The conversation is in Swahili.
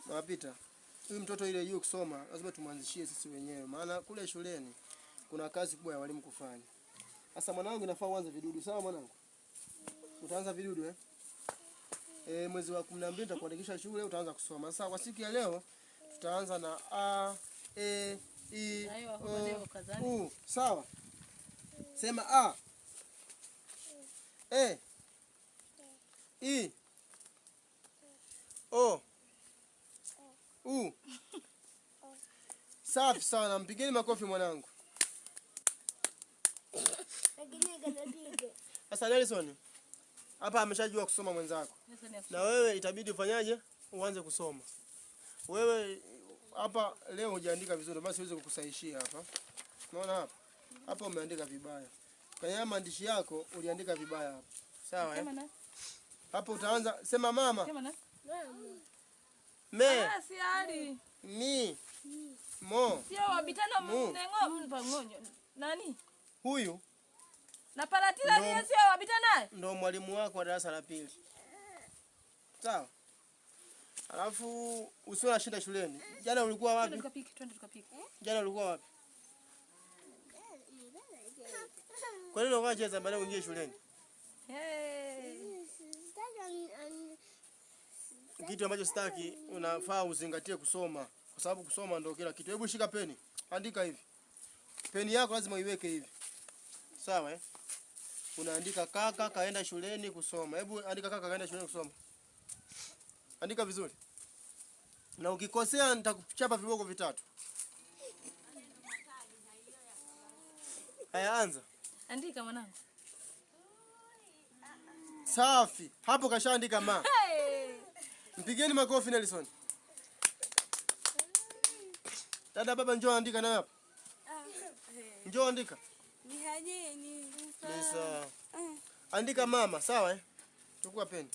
Mama Pita, huyu mtoto ile yeye kusoma lazima tumwanzishie sisi wenyewe, maana kule shuleni kuna kazi kubwa ya walimu kufanya. Sasa mwanangu, inafaa uanze vidudu, sawa mwanangu? Utaanza vidudu eh? E, mwezi wa 12 nitakuandikisha shule, utaanza kusoma. Sasa kwa siku ya leo tutaanza na a e i o u, sawa? Sema a e i o u. Safi sana, mpigeni makofi mwanangu. Sasa Nelson hapa ameshajua kusoma mwenzako, na wewe itabidi ufanyaje? Uanze kusoma wewe. Hapa leo hujaandika vizuri, basi siwezi kukusahishia hapa. Unaona hapa hapa umeandika vibaya, kwenye haya maandishi yako uliandika vibaya hapa, sawa eh? Hapo utaanza sema mama, me, mi, mo, mu. Nani? Huyu Na paratila ni sio wabita naye? ndo mwalimu wako wa darasa la pili, sawa? Alafu usiwe unashinda shuleni. Jana ulikuwa Twende wapi? tukapike, twende tukapike. Jana ulikuwa wapi? Kwa nini ulikuwa unacheza baada ya uingie shuleni? Hey. Kitu ambacho sitaki, unafaa uzingatie kusoma, kwa sababu kusoma ndio kila kitu. Hebu shika peni, andika hivi. Peni yako lazima iweke hivi, sawa eh? Unaandika kaka kaenda shuleni kusoma. Hebu andika kaka kaenda shuleni kusoma, andika vizuri, na ukikosea nitakuchapa viboko vitatu. Haya, anza. Andika mwanangu. Safi, hapo kashaandika ma. Hey. Mpigeni makofi Nelson. Dada baba, njoo andika nawe hapa. Njoo andika. Lisa. Andika mama, sawa eh? Chukua peni.